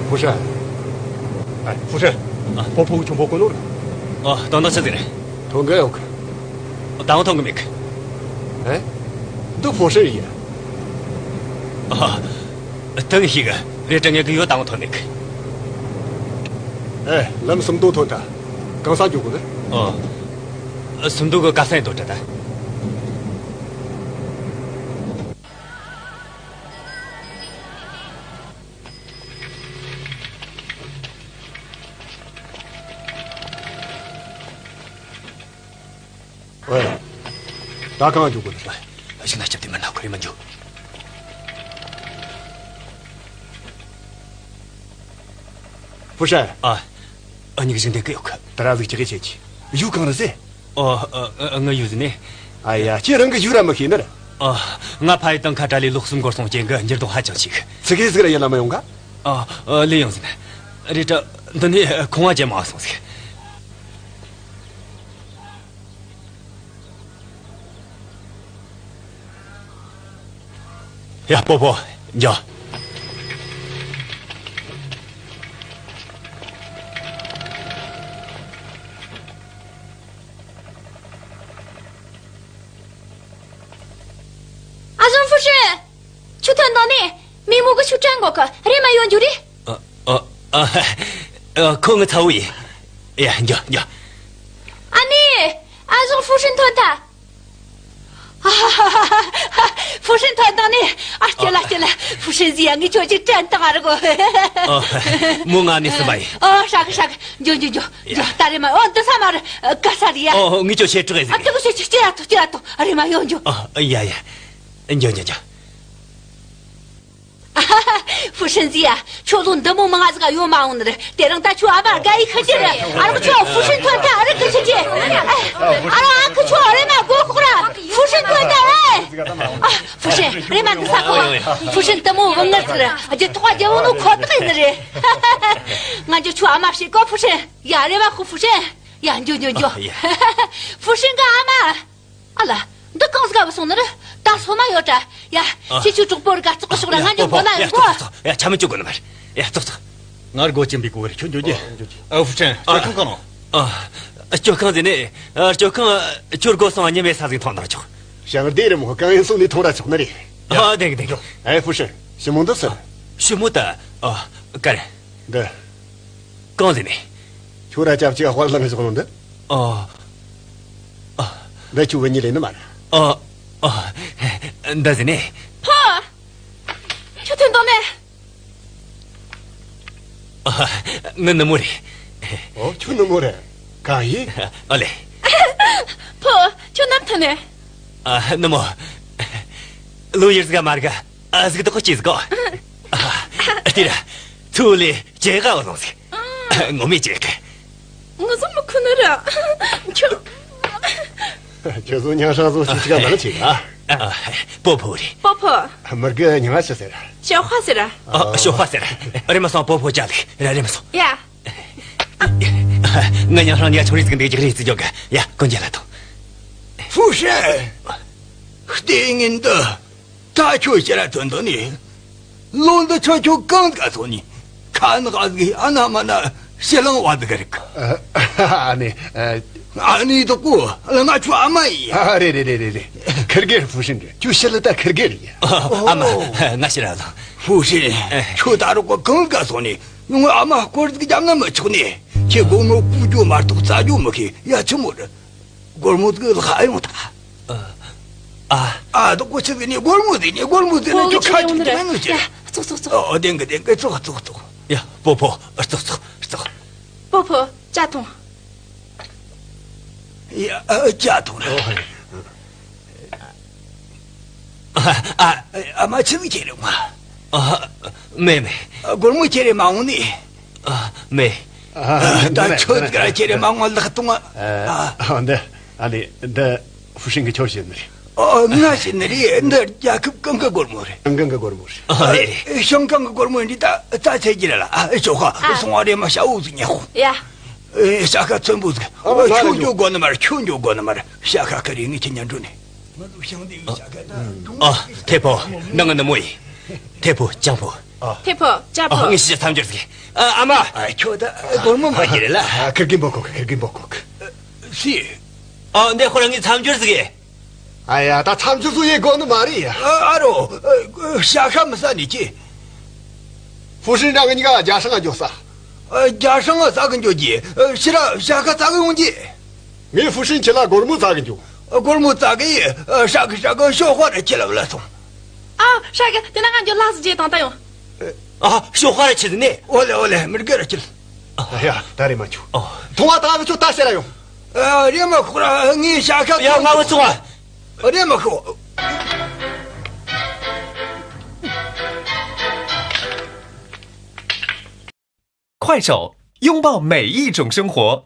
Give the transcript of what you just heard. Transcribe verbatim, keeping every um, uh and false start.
ཧྥུ་ཧྲན། ཨ། ཧྥུ་ཧྲན། ཨ། ཕོ་ཕོ་གི་ཁྱོད་ཕོ་གོ་ནོ་རེད། ཨ། དོན་དག་ཆི་ཟིག་རེད། ཐོན་གི་ཡོད་གི། ད་འོ་ཐོན་གི་མེད་གི། ཨེ། འདི་ཧྥུ་ཧྲན་ཡིན། ཨ། ཐོན་གི་ཤེས་གི། རེད་དྲ་ངས་གི་ཡོད། ད་འོ་ཐོན་མེད་གི། ཨེ། ལམ་སུམ་མདོ་ཐོན་ཐལ། གང་ས་འཇུག་གི་རེད། ཨ། སུམ་མདོ་གི་ག་ས་ཡིན་དོ་དྲ་ད། ཨོའི། ད་གང་འཇུག་དགོས་འདུག་ཞིག་ན་སྐྱབས་དེ་མི་སྣ་ཁོ་རེ་མི་འཇུག་ཧྥུ་ཧྲན། ཨ། ཨ་ནི་གཞི་འདེགས་ཀི་ཡོད་གི། ད་ར་ཟིག་ཅི་གི་བྱེད་ཀྱི། ཡུལ་གང་རེད་ཟེ། ཨོ། ཨ། ཨ། ང་ཡུལ་ཟིན་ནས། ཨ་ཡ། ཁྱེད་རང་གི་ཡུལ་ར་མི་ཤེས་ནི་རེད། ཨ། ང་ཕ་ཡི་དང་ཁ་བྲལ་ལས་ལོ་གསུམ་འགོར་སོང་རྐྱེན་གི་འགྱུར་ལྡོག་ཧ་ཅང་ཆེ་གི། ཚི་གེ་ཟིག་ར་ཡིན་ལ་མི་ཡོང་ག་ཨ། ཨ། ལས་ཡོང་ཟིན། རེད་དྲ་འདི་ནས་ཁོང་བ་ཅན་མ་སོང་ཟིག་ཡ། པོ་པོ། འཇོ། ཨ་ཟོན་ཧྥུ་ཧྲི། ཆུ་ཐོན་དང་ནི་མི་མོ་གི་ཆུ་དྲན་གོ་གི་རེ་མ་ཡོང་རྒྱུ་རེད། ཨ། ཨ། ཨ། ཁོ་ངི་ཚ་བོ་ཡིན། ཡ། འཇོ། འཇོ། ཨ་ནི། ཨ་ཟོན་ཧྥུ་ཧྲི་ཐོན་ཐལ། ཧྥུ་ཧྲན་ཐོན་དང་ནི། ཨ། སྐྱེ་ལ། སྐྱེ་ལ། ཧྥུ་ཧྲན་ཟི་ཡ། ངས་ཁྱོད་ཅིག་དྲན་དང་ཨ་ར་གོ། ཨ། མོ་ང་ནི་སུ་མ་ཡིན། ཨ། ཧྲ་གི་ཧྲ་གི། འཇོ་འཇོ་འཇོ། ཡ། འཇོ། ད་རེ་མ། ཨོ། འདི་ས་མ་རེད། ག་ས་རེད་ཡ། ཨོ། ངས་ཁྱོད་ཆེ་དྲགས་ཟིག་ཨ། དེ་གོ་ཆེ་ཆེ་ཆེ་ཡ་ཐུ་ཆེ་ཡ་ཐུ། ཨ་རེ་མ་ཡོང་འཇོ། ཨ། ཡ་ཡ། འཇོ་འཇོ་འཇོ། ཧྥུ་ཧྲན་ཟི་ཡ། ཁྱོད་ལོ་འདི་མོ་མང་ང་ཟིག་ཡོད་མ་འོང་ནི་རེད། དེ་རིང་ད་ཁྱོད་ཨ་མ་དགའ་ཡི་ཁ་ཅི་རེད། ཨ་རོག་ཁྱོད་ཧྥུ་ཧྲན་ཐོན་ཐལ། ཨ་རོག་ཁི་ཆི་ཆི། ཨ་རོག་ཨ་ཁུ་ཁྱོད་རེ་མ་གོ་ཁོག་ར། ཧྥུ་ཧྲན་ཐོན་ཐལ། ཨ། ཧྥུ་ཧྲན་རེ་མ་འདི་ས་ཁོ། ཧྥུ་ཧྲན་འདི་མོ་བུ་ངར་ཟིག་རེད། རྒྱུ་ཐོག་རྒྱལ་བོ་ནོ་ཁོ་ཐག་ཡིན་ནི་རེད། ང་ཚོ་ཁྱོད་ཨ་མ་བྱེད་གོ་ཧྥུ་ཧྲན། ཡ། རེ་མ་ཁོ་ཧྥུ་ཧྲན། ཡ། འཇོ་འཇོ་འཇོ། ཧྥུ་ཧྲན་གི་ཨ་མ། ཨ་ལ། འདི་གང་ཟིག་ག་བུད་སོང་ནི་རེད། ད་སོ་མ་ཡོད་དྲ། ཡ། ཨ། ཁྱེད་ཆོ་གྲོགས་པོ་ར་ག་ཙོག་གི་ཤོག་ར། ང་འཇོ་མགོ་ན་ཡོང་གོ། ཡ། ཆ་མི་བཅུག་གོ་ནི་མ་རེད། ཡ། ཙོག་ཙོག་ང་སྒོ་ཅན་པའི་གོ་བར་ཁྱོད་འཇོ་རྒྱུ། ཨ། ཧྥུ་ཧྲན། ཨ། སྤྱོད་ཁང་གང་ནོ། ཨ། སྤྱོད་ཁང་ཟེར་ནས། ཨ། སྤྱོད་ཁང་། ཁྱོད་སྒོ་སོང་ཉི་མའི་ས་ཟིག་མཐོང་ན་ཆོག་ཞང་སྡེ་རི་མོ་གང་ཡིན་སོང་ནས་མཐོང་ར་ཆོག་ནི་རེད། ཨ། དེང་གི་དེང་གི། ཨེ། ཧྥུ་ཧྲན། ཞི་མོ་འདི་ཟེར། ཞི་མོ་ད། ཨ། ག་རེ། འདི། གང་ཟེར་ནས། ཁྱོད་ར་ཅབ་ཅིག་དཔར་ལངས་བཞག་ནོ་འདི། ཨ། ཨ། འདི་ཁྱོད་བུ་གཉིས་ལས་ནི་མ་རེད། ཨ། ཨ། འདི་ཟེར་ནས། ཕོ། ཁྱོད་ཐོན་དང་ནས། ཨ། ངའི་ནུ་མོ་རེད། ཨོ། ཁྱོད་ནུ་མོ་རེད། གང་ཡིན། ཨ་ལེ། ཕོ། ཁྱོད་ནམ་ཐོན་ནས། ཨ། ནུ་མོ། ལོ་ཡར་ཟིག་མར་ག་ཨ་ཟིག་ཏོག་ཅི་ཟིག་གོ། ཨ། དེ་ར། ཚུ་ལེ་ཇེ་ག་བ་ལོང་ཟིག་ངོ་མི་ཇེ་ག་ངོ་ཟོ་མི་ཁུ་ནི་ར། ཁྱོད། ཁྱོད་ཚོ་ཉང་ཧྲང་ཚོ་ཅི་ཅི་ག་མ་ལ་ཅི་ག་ཨ། པོ་ཕོ་རེད། པོ་ཕོ། མི་གི་མྱིང་ང་ཅི་ཟེར། ཞའོ་ཧྭ་ཟེར། ཨ། ཞའོ་ཧྭ་ཟེར། རེ་མ་སོང་པོ་ཕོ་ཅ་ལགས་ར། རེ་མ་སོང་། ཡ། ང་ཉང་ཧྲང་ཉ་ཆུང་རིག་ཟིག་འདི་ཅིག་རིག་ཟིག་འཇོག་ག་ཡ། ཀུན་རྒྱལ་ལ་ཐོངས། ཧྥུ་ཧྲན། ལྟས་ངན་འདི། ད་ཁྱོད་ཕྱིར་ཐོན་དོ་ནི། ལོ་འདི་ཆོ་ཁྱོད་གང་ག་སོང་ནི། ཁ་ནག་ཟིག་ཨ་ན་མ་ན་ཕྱི་ལང་བ་ཟིག་རིག་ཨ་ནི། ཨ་ནི་དོ་ཀོ་ལ་ང་ཁྱོད་ཨ་མ་ཡིན། ཨ། རེད་རེད་རེད་རེད། ཁིར་གེར་ཧྥུ་ཧྲིན་རེད། ཁྱོད་ཕྱི་ལ་ད་ཁིར་གེར་ཡིན། ཨ་མ། ང་ཕྱིར་ལང་། ཧྥུ་ཧྲིན། ཁྱོད་ད་རུ་ཀོ་གང་ག་སོང་ནི། ངོ་ཨ་མ་སྐོར་ཟིག་རྒྱབ་ན་མི་ཆོག་ནི། ཁྱེད་སྒོར་མོ་བཀོལ་རྒྱུ་མ་གཏོགས་བཙལ་རྒྱུ་མི་ཤེས་ཡ། ཆི་མོ་རེད། སྒོར་མོ་ཟིག་ལག་ཡོང་ཐལ། ཨ། ཨ། ད་གོ་ཆི་ཟིག་ནི་སྒོར་མོ་ཟིག་ནི་སྒོར་མོ་ཟིག་ནི་ཁྱོད་ཁ་ཅིག་ཏུ་མེད་ནོ་ཅི། ཙོག་ཙོག་ཙོག་ཨ། བདེན་གི་བདེན་གི། ཙོག་ཙོག་ཙོག་ཡ། པོ་ཕོ། ཙོག་ཙོག་ཙོག་པོ་ཕོ་ཇ་འཐུང་། ཡ། ཨ། ཇ་འཐུང་ར། ཨ། ཨ། ཨ་མ་ཆི་ཟིག་ཁྱེར་རེ་མ། ཨ། མེད་མེད། སྒོར་མོ་ཁྱེར་རེ་མ་འོང་ནི། ཨ། མེད། ཨ། ད་ཁྱོད་ག་ཁྱེར་རེ་མ་འོང་ལག་སྟོང་། ཨ། ཨ། འདི། ཨ་ནི་འདི་ཧྥུ་ཧྲིན་གི་ཁྱོད་བྱིན་ནི་རེད། ཨ། ང་བྱིན་ནི་རེད། འདི་རྒྱལ་ཁབ་གང་གི་སྒོར་མོ་རེད། ཤང་ཀང་གི་སྒོར་མོ་རེད། ཨ། རེད་རེད། ཤང་ཀང་གི་སྒོར་མོ་འདི་ད་ད་ཚད་ཀྱི་རེད་ལ། ཨ། ཞོག་ཁ་སོང་བ་རེད་མ། ཤ་འུ་ཟིག་ཉལ་ཁོ། ཡ། ཨེ། ཤ་ཁ་ཚོན་པོ་ཟིག་ཨ། ཁྱོད་འགྱོ་དགོ་ནི་མ་རེད། ཁྱོད་འགྱོ་དགོ་ནི་མ་རེད། ཤ་ཁ་ཁ་རེ་ངས་ཁྱེད་ཉན་འགྲོ་ནི། ང་ཚོ་ཤང་སྡེ་བའི་ཤ་ཁ་ད་ཨ། ཐེ་ཕོ། ནང་ང་ནུ་མོ་ཡིན། ཐེ་ཕོ་ཅང་ཕོ། ཨ། ཐེ་ཕོ། ཅ་ཨ། ཕོ། ངས་ཤི་མཚམས་སྦྱོར་ཟིག་ཨ། ཨ་མ། ཨ། ཁྱོད་ད་སྒོར་མོ་མ་ཡིན་རེད་ལ། ཨ། ཁིར་གི་འབོ་ཁོག་ཁིར་གི་འབོ་ཁོག་སི། ཨ། འདི་ཁོ་རང་ངས་མཚམས་སྦྱོར་ཟིག་ཨ་ཡ། ད་མཚམས་སྦྱོར་ཟིག་ཡེ་དགོས་ནི་མ་རེད་ཡ། ཨ། ཨ་རོ། ཨ། ཤ་ཁ་མི་ཟ་ནི་ཅི། ཧྥུ་ཧྲིན་རང་གི་གཉིས་ཀ་རྒྱ་སྲང་ང་འགྱོ་ས། ཨ། རྒྱ་སྲང་ང་ཟ་གི་འགྱོ་གི། ཨ། ཕྱི་ར་ཤ་ཁ་ཟ་གི་ཡོང་གི། ངས་ཧྥུ་ཧྲིན་ཁྱེད་ལ་སྒོར་མོ་ཟ་གི་འགྱོ། སྒོར་མོ་ཟ་གི་ཡི། ཨ། ཧྲ་གི་ཧྲ་གི་ཤོག་ཧྭ་ར་ཁྱེད་ལ་བླ་སོང་། ཨ། ཧྲ་གི། དེ་ན་ང་འགྱོ། ལགས་སོ། རྗེས་དང་ད་ཡོང་། ཨ། ཤོག་ཧྭ་ར་ཁྱེད་ནས། ཨོ་ལེ་ཨོ་ལེ། མི་དགེ་ར་ཁྱེད། ཨ་ཡ། ད་རེ་མ་ཆུ། ཨོ། ཐོང་བ་ད་གི་ཆུ་ད་ཟེར་ར་ཡོང་། ཨ། རེ་མ་ཁོག་ར་ངའི་ཤ་ཁ་ཡ། ང་བུ་ཚོ་བ། རེ་མ་ཁོག 快手，拥抱每一种生活。